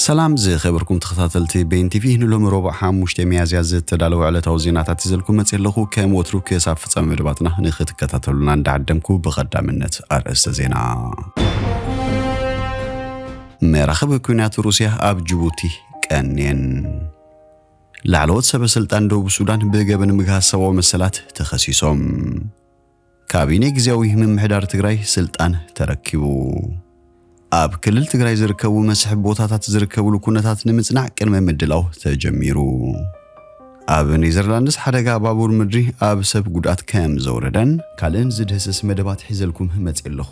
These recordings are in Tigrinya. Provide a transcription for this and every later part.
ሰላም ዝኸበርኩም ተኸታተልቲ ቤን ቲቪ፣ ንሎሚ ረቡዕ ሓሙሽተ ሚያዝያ ዝተዳለወ ዕለታዊ ዜናታት ይዘልኩም መፅእ ኣለኹ። ከም ወትሩ ክሳብ ፍጻመ መደባትና ንኽትከታተሉና እንዳዓደምኩ ብቐዳምነት ኣርእስተ ዜና። መራኽብ ኩናት ሩስያ ኣብ ጅቡቲ ቀንየን። ላዕለዎት ሰበ ስልጣን ደቡብ ሱዳን ብገበን ምግሃስ ሰብኣዊ መሰላት ተኸሲሶም። ካቢኔ ግዝያዊ ምምሕዳር ትግራይ ስልጣን ተረኪቡ። ኣብ ክልል ትግራይ ዝርከቡ መስሕብ ቦታታት ዝርከብሉ ኩነታት ንምጽናዕ ቅድመ ምድላው ተጀሚሩ። ኣብ ኔዘርላንድስ ሓደጋ ባቡር ምድሪ ኣብ ሰብ ጉድኣት ከም ዘውረደን ካልእን ዝድህስስ መደባት ሒዘልኩም መጽእ ኣለኹ።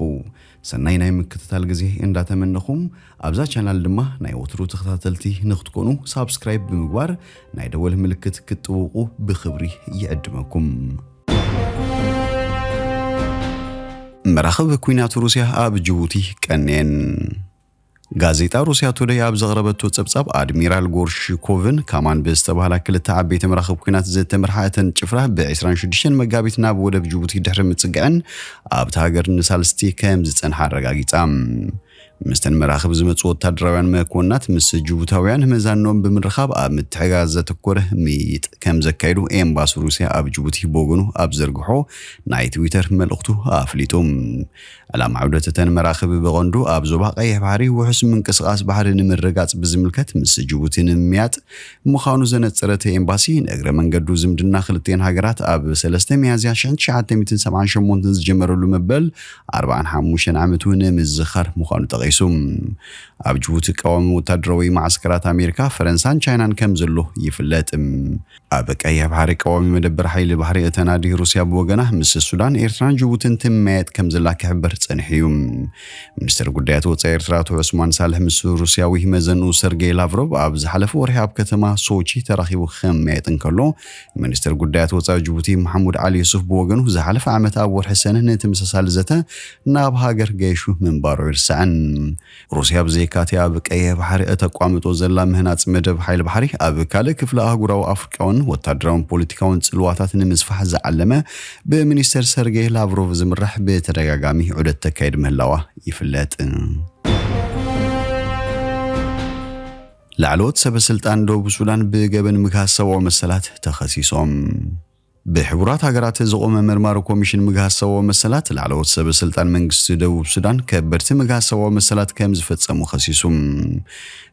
ሰናይ ናይ ምክትታል ግዜ እንዳተመነኹም፣ ኣብዛ ቻናል ድማ ናይ ወትሩ ተኸታተልቲ ንክትኮኑ ሳብስክራይብ ብምግባር ናይ ደወል ምልክት ክትጥውቑ ብኽብሪ ይዕድመኩም። መራኽብ ኩናት ሩስያ ኣብ ጅቡቲ ቀንየን። ጋዜጣ ሩስያ ቱደይ ኣብ ዘቕረበቶ ጸብጻብ፣ ኣድሚራል ጎርሽኮቭን ካማን ብዝተባህላ ክልተ ዓበይቲ መራኽብ ኩናት ዝተመርሓ እተን ጭፍራ ብ ዕስራን ሽዱሽተን መጋቢት ናብ ወደብ ጅቡቲ ድሕሪ ምጽግዐን ኣብታ ሃገር ንሳልስቲ ከም ዝጸንሓ ኣረጋጊጻ። ምስተን መራኽብ ዝመጹ ወታደራውያን መኮንናት ምስ ጅቡታውያን መዛኖም ብምርኻብ ኣብ ምትሕጋዝ ዘተኮረ ምይይጥ ከም ዘካየዱ ኤምባሲ ሩስያ ኣብ ጅቡቲ ብወገኑ ኣብ ዘርግሖ ናይ ትዊተር መልእኽቱ ኣፍሊጡ። ዕላማ ዑደት እተን መራኽብ ብቐንዱ ኣብ ዞባ ቀይሕ ባሕሪ ውሑስ ምንቅስቓስ ባሕሪ ንምርጋጽ ብዝምልከት ምስ ጅቡቲ ንምምያጥ ምዃኑ ዘነጸረ እቲ ኤምባሲ፣ ንእግረ መንገዱ ዝምድና ክልቲኤን ሃገራት ኣብ ሰለስተ ሚያዝያ ሽሕን ትሽዓተ ሚእትን ሰብዓን ሸሞንተን ዝጀመረሉ መበል ኣርባዓን ሓሙሽተን ዓመቱ ንምዝኻር ምዃኑ ጠቒሱ። ኣብ ጅቡቲ ቀዋሚ ወታደራዊ ማዕስከራት ኣሜሪካ፣ ፈረንሳን ቻይናን ከም ዘሎ ይፍለጥ። ኣብ ቀይሕ ባሕሪ ቀዋሚ መደበር ሓይሊ ባሕሪ እተን ኣዲ ሩስያ ብወገና ምስ ሱዳን፣ ኤርትራን ጅቡትን ትመያየጥ ከም ዘላ ክሕበር ጸኒሑ እዩ። ሚኒስትር ጉዳያት ወጻኢ ኤርትራ ኣቶ ዑስማን ሳልሕ ምስ ሩስያዊ መዘንኡ ሰርጌይ ላቭሮቭ ኣብ ዝሓለፈ ወርሒ ኣብ ከተማ ሶቺ ተራኺቡ ክመያየጥ እንከሎ፣ ሚኒስትር ጉዳያት ወጻኢ ጅቡቲ መሓሙድ ዓሊ ዩሱፍ ብወገኑ ዝሓለፈ ዓመት ኣብ ወርሒ ሰነ ንተመሳሳሊ ዘተ ናብ ሃገር ገይሹ ምንባሩ ኣይርሳዕን። ሩስያ ብዘይካ'ቲ ኣብ ቀይሕ ባሕሪ እተቋምጦ ዘላ ምህናጽ መደብ ሓይሊ ባሕሪ፣ ኣብ ካልእ ክፍለ ኣህጉራዊ ኣፍሪቃውን ወታደራውን ፖለቲካውን ጽልዋታት ንምስፋሕ ዝዓለመ ብሚኒስተር ሰርጌይ ላቭሮቭ ዝምራሕ ብተደጋጋሚ ዑደት ተካይድ ምህላዋ ይፍለጥ። ላዕለዎት ሰበ ስልጣን ደቡብ ሱዳን ብገበን ምግሃስ ሰብኣዊ መሰላት ተኸሲሶም። ብሕቡራት ሃገራት ዝቖመ መርማሪ ኮሚሽን ምግሃስ ሰብኣዊ መሰላት፣ ላዕለዎት ሰበ ስልጣን መንግስቲ ደቡብ ሱዳን ከበድቲ ምግሃስ ሰብኣዊ መሰላት ከም ዝፈጸሙ ከሲሱ።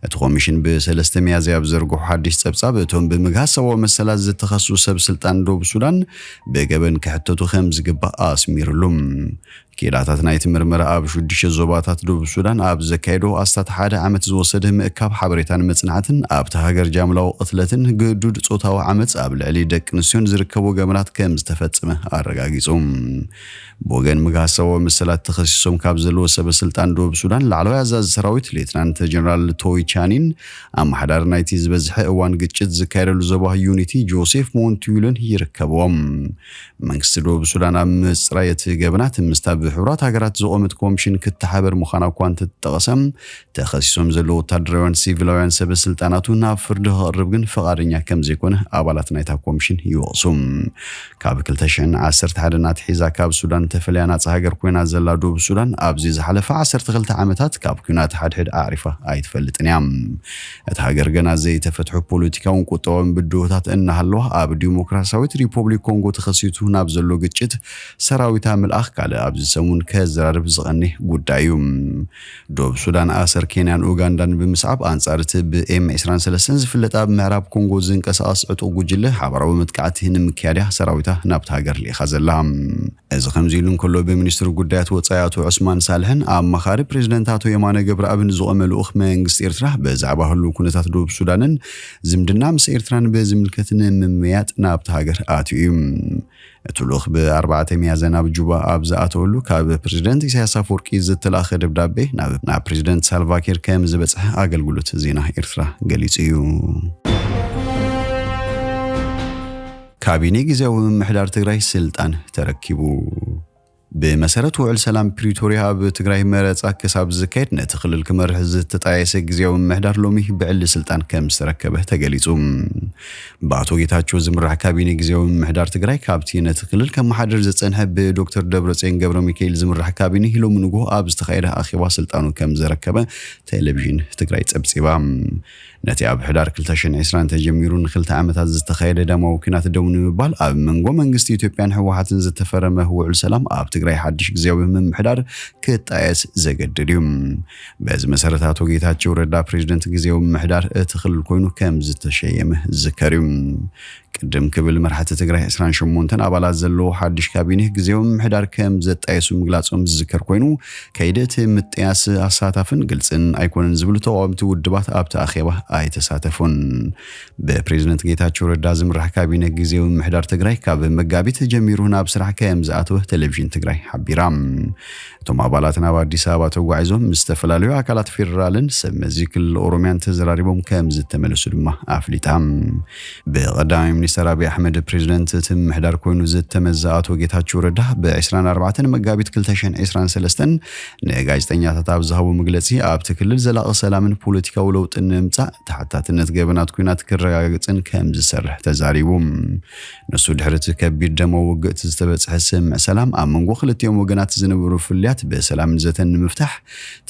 እቲ ኮሚሽን ብሰለስተ ሚያዝያ ኣብ ዘርግሖ ሓድሽ ጸብጻብ፣ እቶም ብምግሃስ ሰብኣዊ መሰላት ዝተኸሱ ሰብ ስልጣን ደቡብ ሱዳን ብገበን ክሕተቱ ከም ዝግባእ ኣስሚሩሉ። ኪኢላታት ናይቲ ምርመራ ኣብ ሽዱሽተ ዞባታት ደቡብ ሱዳን ኣብ ዘካየዶ ኣስታት ሓደ ዓመት ዝወሰደ ምእካብ ሓበሬታን መጽናዕትን፣ ኣብታ ሃገር ጃምላዊ ቅትለትን ግዱድ ጾታዊ ዓመጽ ኣብ ልዕሊ ደቂ ኣንስትዮን ዝርከቡ ገበናት ከም ዝተፈጸመ ኣረጋጊጹ። ብወገን ምግሃስ ሰብኣዊ መሰላት ተኸሲሶም ካብ ዘለዉ ሰበ ስልጣን ደቡብ ሱዳን፣ ላዕለዋይ ኣዛዚ ሰራዊት ሌትናንት ጀነራል ቶይ ቻኒን፣ ኣመሓዳሪ ናይቲ ዝበዝሐ እዋን ግጭት ዝካየደሉ ዞባ ዩኒቲ ጆሴፍ ሞንትዩልን ይርከብዎም። መንግስቲ ደቡብ ሱዳን ኣብ ምጽራይ እቲ ገበናት ምስታ ብሕቡራት ሃገራት ዝቖመት ኮሚሽን ክተሓበር ምዃና እኳ እንተተጠቐሰ፣ ተኸሲሶም ዘለዉ ወታደራውያን ሲቪላውያን ሰበ ስልጣናቱ ናብ ፍርዲ ከቕርብ ግን ፍቓደኛ ከም ዘይኮነ ኣባላት ናይታ ኮሚሽን ይወቕሱ። ካብ ክልተ ሽሕን ዓሰርተ ሓደን ኣትሒዛ ካብ ሱዳን ተፈልያ ናጻ ሃገር ኮይና ዘላ ደቡብ ሱዳን፣ ኣብዚ ዝሓለፈ ዓሰርተ ክልተ ዓመታት ካብ ኲናት ሓድሕድ ኣዕሪፋ ኣይትፈልጥን እያ። እታ ሃገር ገና ዘይተፈትሑ ፖለቲካውን ቁጠባውን ብድሆታት እናሃለዋ፣ ኣብ ዲሞክራሲያዊት ሪፖብሊክ ኮንጎ ተኸሲቱ ናብ ዘሎ ግጭት ሰራዊታ ምልኣኽ ካልእ ኣብዚ ሰሙን ከዘራርብ ዝቐንየ ጉዳይ እዩ። ደቡብ ሱዳን ኣሰር ኬንያን ኡጋንዳን ብምስዓብ፣ ኣንጻር እቲ ብኤም ዕስራን ሰለስተን ዝፍለጥ ኣብ ምዕራብ ኮንጎ ዝንቀሳቐስ ዕጡቕ ጉጅለ ሓባራዊ መጥቃዕቲ ንምክያድ እያ ሰራዊታ ናብታ ሃገር ልኢኻ ዘላ። እዚ ከምዚ ኢሉ እንከሎ፣ ብሚኒስትሪ ጉዳያት ወጻኢ ኣቶ ዑስማን ሳልሕን ኣማኻሪ ፕሬዚደንት ኣቶ የማነ ገብረኣብን ዝቖመ ልኡኽ መንግስቲ ኤርትራ ብዛዕባ ህሉው ኩነታት ደቡብ ሱዳንን ዝምድና ምስ ኤርትራን ብዝምልከት ንምምያጥ ናብታ ሃገር ኣትዩ እዩ። እቲ ልኡኽ ብኣርባዕተ ሚያዝያ ናብ ጁባ ኣብ ዝኣተወሉ፣ ካብ ፕሬዚደንት ኢሳያስ ኣፈወርቂ ዝተላእኸ ደብዳቤ ናብ፣ ናብ ፕሬዚደንት ሳልቫኪር ከም ዝበጽሐ ኣገልግሎት ዜና ኤርትራ ገሊጹ እዩ። ካቢኔ ግዝያዊ ምምሕዳር ትግራይ ስልጣን ተረኪቡ። ብመሰረት ውዕል ሰላም ፕሪቶርያ፣ ኣብ ትግራይ መረፃ ክሳብ ዝካየድ ነቲ ክልል ክመርሕ ዝተጣየሰ ግዜያዊ ምምሕዳር ሎሚ ብዕሊ ስልጣን ከም ዝተረከበ ተገሊጹ። ብኣቶ ጌታቸው ዝምራሕ ካቢኔ ግዜያዊ ምምሕዳር ትግራይ፣ ካብቲ ነቲ ክልል ከመሓድር ዝጸንሐ ብዶክተር ደብረጽዮን ገብረ ሚካኤል ዝምራሕ ካቢኔ ሎሚ ንግሆ ኣብ ዝተኻየደ ኣኼባ ስልጣኑ ከም ዘረከበ ቴሌቪዥን ትግራይ ጸብጺባ። ነቲ ኣብ ሕዳር ክልተ ሽሕን ዕስራን ተጀሚሩ ንክልተ ዓመታት ዝተኻየደ ደማዊ ኲናት ደው ንምባል ኣብ መንጎ መንግስቲ ኢትዮጵያን ህወሓትን ዝተፈረመ ውዕል ሰላም፣ ኣብ ትግራይ ሓድሽ ግዜያዊ ምምሕዳር ክጣየስ ዘገድድ እዩ። በዚ መሰረት፣ ኣቶ ጌታቸው ረዳ ፕሬዚደንት ግዜያዊ ምምሕዳር እቲ ክልል ኮይኑ ከም ዝተሸየመ ዝዝከር እዩ። ቅድም ክብል፣ መራሕቲ ትግራይ ዕስራን ሸሞንተን ኣባላት ዘለዎ ሓድሽ ካቢኔ ግዜያዊ ምምሕዳር ከም ዘጣየሱ ምግላጾም ዝዝከር ኮይኑ፣ ከይዲ እቲ ምጥያስ ኣሳታፍን ግልጽን ኣይኮነን ዝብሉ ተቃወምቲ ውድባት ኣብቲ ኣኼባ ኣይተሳተፉን። ብፕሬዚደንት ጌታቸው ረዳ ዝምራሕ ካቢኔ ግዜያዊ ምምሕዳር ትግራይ ካብ መጋቢት ጀሚሩ ናብ ስራሕ ከም ዝኣተወ ቴሌቪዥን ትግራይ ሓቢራ። እቶም ኣባላት ናብ ኣዲስ ኣበባ ተጓዒዞም ምስ ዝተፈላለዩ ኣካላት ፌዴራልን ሰብ መዚ ክልል ኦሮሚያን ተዘራሪቦም ከም ዝተመለሱ ድማ ኣፍሊጣ። ብቐዳማይ ሚኒስተር ኣብይ ኣሕመድ ፕሬዚደንት እቲ ምምሕዳር ኮይኑ ዝተመዘ ኣቶ ጌታቸው ረዳ ብ ዕስራን ኣርባዕተን መጋቢት ክልተ ሽሕን ዕስራን ሰለስተን ንጋዜጠኛታት ኣብ ዝሃቦ መግለጺ፣ ኣብቲ ክልል ዘላቒ ሰላምን ፖለቲካዊ ለውጥን ንምምጻእ ተሓታትነት ገበናት ኲናት ክረጋግጽን ከም ዝሰርሕ ተዛሪቡ። ንሱ ድሕሪ እቲ ከቢድ ደማዊ ውግእ ዝተበጽሐ ስምምዕ ሰላም ኣብ መንጎ ክልቲኦም ወገናት ዝነበሩ ፍልልያት ብሰላምን ዘተን ንምፍታሕ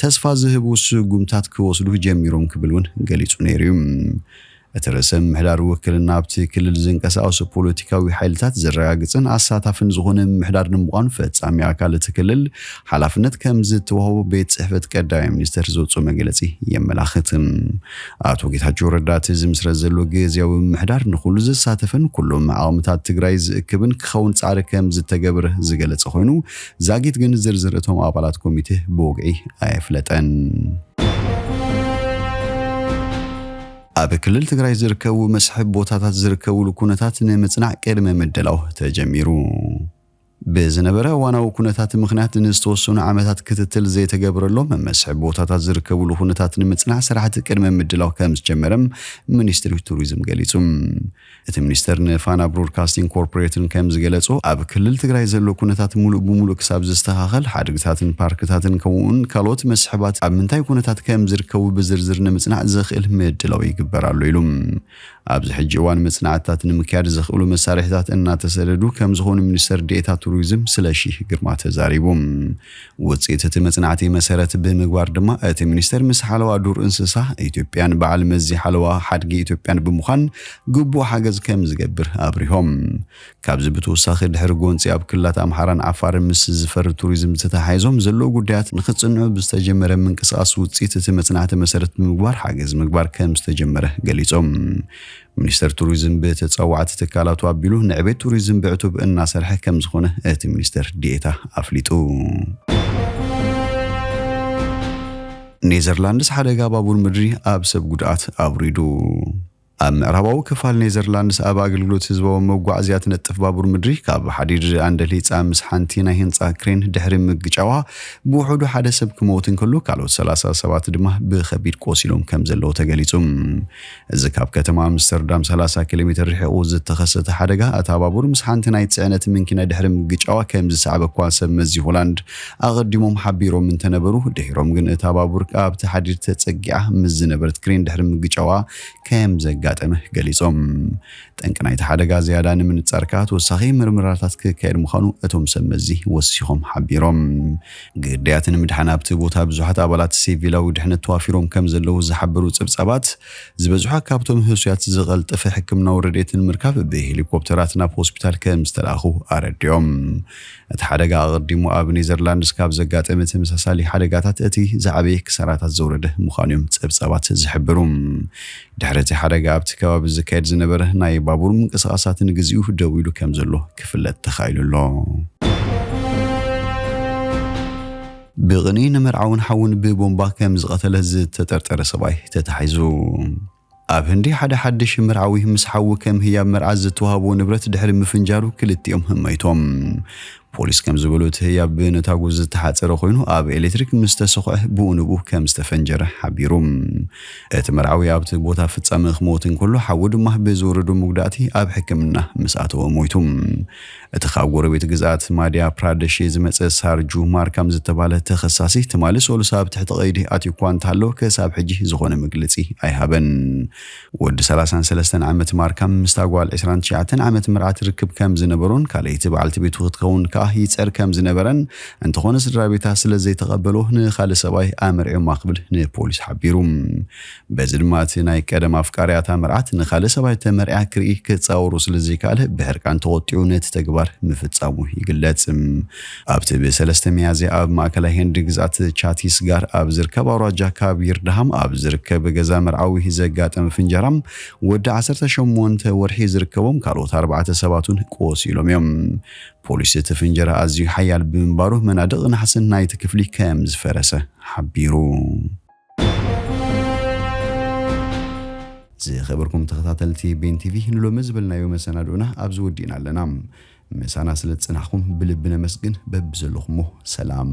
ተስፋ ዝህቡ ስጉምታት ክወስዱ ጀሚሮም ክብል እውን ገሊጹ ነይሩ እዩ። እቲ ርእሰ ምምሕዳር ውክልና ኣብቲ ክልል ዝንቀሳቐሱ ፖለቲካዊ ሓይልታት ዘረጋግጽን ኣሳታፍን ዝኾነ ምምሕዳር ንምዃኑ ፈጻሚ ኣካል እቲ ክልል ሓላፍነት ከም ዝተዋህቦ ቤት ጽሕፈት ቀዳማይ ሚኒስተር ዘውፅኦ መግለጺ የመላኽት። ኣቶ ጌታቸው ረዳ እቲ ዝምስረት ዘሎ ግዝያዊ ምምሕዳር ንኹሉ ዘሳተፈን ኩሎም ዓቕምታት ትግራይ ዝእክብን ክኸውን ጻዕሪ ከም ዝተገብረ ዝገለጸ ኮይኑ፣ ዛጊት ግን ዝርዝር እቶም ኣባላት ኮሚቴ ብወግዒ ኣየፍለጠን። ኣብ ክልል ትግራይ ዝርከቡ መስሕብ ቦታታት ዝርከብሉ ኩነታት ንምጽናዕ ቅድመ ምድላው ተጀሚሩ። ብዝነበረ እዋናዊ ኩነታት ምኽንያት ንዝተወሰኑ ዓመታት ክትትል ዘይተገብረሎም መስሕብ ቦታታት ዝርከብሉ ኩነታት ንምጽናዕ ስራሕቲ ቅድመ ምድላው ከም ዝጀመረም ሚኒስትሪ ቱሪዝም ገሊጹ። እቲ ሚኒስተር ንፋና ብሮድካስቲንግ ኮርፖሬትን ከም ዝገለጾ፣ ኣብ ክልል ትግራይ ዘሎ ኩነታት ሙሉእ ብሙሉእ ክሳብ ዝስተኻኸል፣ ሓድግታትን ፓርክታትን ከምኡውን ካልኦት መስሕባት ኣብ ምንታይ ኩነታት ከም ዝርከቡ ብዝርዝር ንምጽናዕ ዘኽእል ምድላው ይግበር ኣሎ ኢሉ። ኣብዚ ሕጂ እዋን መጽናዕትታት ንምክያድ ዘኽእሉ መሳርሒታት እናተሰደዱ ከም ዝኾኑ ሚኒስተር ዴኤታ ቱሪዝም ስለሺ ግርማ ተዛሪቡ። ውጽኢት እቲ መጽናዕቲ መሰረት ብምግባር ድማ፣ እቲ ሚኒስተር ምስ ሓለዋ ዱር እንስሳ ኢትዮጵያን በዓል መዚ ሓለዋ ሓድጊ ኢትዮጵያን ብምዃን ግቡእ ሓገዝ ከም ዝገብር ኣብሪሆም። ካብዚ ብተወሳኺ፣ ድሕሪ ጎንጺ ኣብ ክልላት ኣምሓራን ዓፋርን ምስ ዝፈሪ ቱሪዝም ተተሓሒዞም ዘለዉ ጉዳያት ንኽጽንዑ ብዝተጀመረ ምንቅስቓስ፣ ውጽኢት እቲ መጽናዕቲ መሰረት ብምግባር ሓገዝ ምግባር ከም ዝተጀመረ ገሊጾም። ሚኒስተር ቱሪዝም ብተጸዋዕቲ ትካላቱ ኣቢሉ ንዕቤት ቱሪዝም ብዕቱብ እናሰርሐ ከም ዝኾነ እቲ ሚኒስተር ዲኤታ ኣፍሊጡ። ኔዘርላንድስ ሓደጋ ባቡር ምድሪ ኣብ ሰብ ጉድኣት ኣውሪዱ። ኣብ ምዕራባዊ ክፋል ኔዘርላንድስ ኣብ ኣገልግሎት ህዝባዊ መጓዓዝያ ትነጥፍ ባቡር ምድሪ፣ ካብ ሓዲድ ኣንደሊጻ ምስ ሓንቲ ናይ ህንጻ ክሬን ድሕሪ ምግጫዋ፣ ብውሕዱ ሓደ ሰብ ክመውት እንከሎ፣ ካልኦት ሰላሳ ሰባት ድማ ብኸቢድ ቆሲሎም ከም ዘለዉ ተገሊጹ። እዚ ካብ ከተማ ኣምስተርዳም ሰላሳ ኪሎ ሜትር ርሒቑ ዝተኸሰተ ሓደጋ፣ እታ ባቡር ምስ ሓንቲ ናይ ጽዕነት መኪና ድሕሪ ምግጫዋ ከም ዝሰዓበ እኳ ሰብ መዚ ሆላንድ ኣቐዲሞም ሓቢሮም እንተነበሩ፣ ድሒሮም ግን እታ ባቡር ኣብቲ ሓዲድ ተጸጊዓ ምስ ዝነበረት ክሬን ድሕሪ ምግጫዋ ከም ዘጋጠመ ገሊጾም። ጠንቂ ናይቲ ሓደጋ ዝያዳ ንምንጻር ከኣ ተወሳኺ ምርመራታት ክካየድ ምዃኑ እቶም ሰብ መዚ ወሲኾም ሓቢሮም። ግዳያት ንምድሓን ኣብቲ ቦታ ብዙሓት ኣባላት ሲቪላዊ ድሕነት ተዋፊሮም ከም ዘለዉ ዝሓበሩ ጸብጻባት፣ ዝበዝሑ ካብቶም ህሱያት ዝቐልጠፈ ሕክምናዊ ረድኤት ንምርካብ ብሄሊኮፕተራት ናብ ሆስፒታል ከም ዝተላእኹ ኣረዲኦም። እቲ ሓደጋ ኣቐዲሙ ኣብ ኔዘርላንድስ ካብ ዘጋጠመ ተመሳሳሊ ሓደጋታት እቲ ዝዓበየ ክሳራታት ዘውረደ ምዃኑ እዮም ጸብጻባት ዝሕብሩ። ድሕሪ እቲ ሓደጋ ኣብቲ ከባቢ ዝካየድ ዝነበረ ናይ ባቡር ምንቅስቓሳት ንግዚኡ ደው ኢሉ ከም ዘሎ ክፍለጥ ተኻኢሉ ኣሎ። ብቕኒ ንመርዓውን ሓውን ብቦምባ ከም ዝቐተለ ዝተጠርጠረ ሰብኣይ ተታሒዙ። ኣብ ህንዲ ሓደ ሓድሽ መርዓዊ ምስ ሓዉ ከም ህያብ መርዓ ዝተዋህቦ ንብረት ድሕሪ ምፍንጃሩ ክልቲኦም መይቶም። ፖሊስ ከም ዝበሉ እቲ ህያብ ብንታጉ ዝተሓጸረ ኮይኑ ኣብ ኤሌክትሪክ ምስ ተሰኹዐ ብኡ ንብኡ ከም ዝተፈንጀረ ሓቢሩ። እቲ መርዓዊ ኣብቲ ቦታ ፍጻመ ክሞት እንከሎ ሓዉ ድማ ብዝወረዱ መጉዳእቲ ኣብ ሕክምና ምስ ኣተወ ሞይቱ። እቲ ካብ ጎረቤት ግዝኣት ማድያ ፕራደሽ ዝመጸ ሳርጁ ማርካም ዝተባለ ተኸሳሲ ትማሊ ሰሉስ ኣብ ትሕቲ ቀይዲ ኣትዩ እኳ እንተሃለወ ክሳብ ሕጂ ዝኾነ መግለጺ ኣይሃበን። ወዲ ሰላሳን ሰለስተን ዓመት ማርካም ምስታ ጓል ዕስራን ትሽዓተን ዓመት መርዓት ርክብ ከም ዝነበሮን ካልኣይቲ በዓልቲ ቤቱ ክትከውን ከኣ ይጸር ከም ዝነበረን እንተኾነ ስድራ ቤታ ስለ ዘይተቐበሎ ንኻልእ ሰብኣይ ኣመርዕዮማ ክብል ንፖሊስ ሓቢሩ። በዚ ድማ እቲ ናይ ቀደም ኣፍቃሪያታ መርዓት ንኻልእ ሰብኣይ ተመርዕያ ክርኢ ክጻወሩ ስለ ዘይከኣለ ብሕርቃን ተቖጢዑ ነቲ ተግባር ምፍጻሙ ይግለጽ። ኣብቲ ብሰለስተ ሚያዝያ ኣብ ማእከላይ ህንዲ ግዝኣት ቻቲስጋር ኣብ ዝርከብ ኣውራጃ ካብ ይርድሃም ኣብ ዝርከብ ገዛ መርዓዊ ዘጋጠመ ፍንጀራ ወዲ ዓሰርተ ሸሞንተ ወርሒ ዝርከቦም ካልኦት ኣርባዕተ ሰባት እውን ቆሲሎም እዮም። ፖሊስ እቲ ፍንጀራ ኣዝዩ ሓያል ብምንባሩ መናድቕ ናሕስን ናይቲ ክፍሊ ከም ዝፈረሰ ሓቢሩ። ዝኸበርኩም ተኸታተልቲ ቤን ቲቪ ንሎሚ ዝበልናዮ መሰናድኡና ኣብዚ ወዲእና ኣለና። ምሳና ስለ ዝጸናሕኩም ብልቢ ነመስግን። በብዘለኹሞ ሰላም።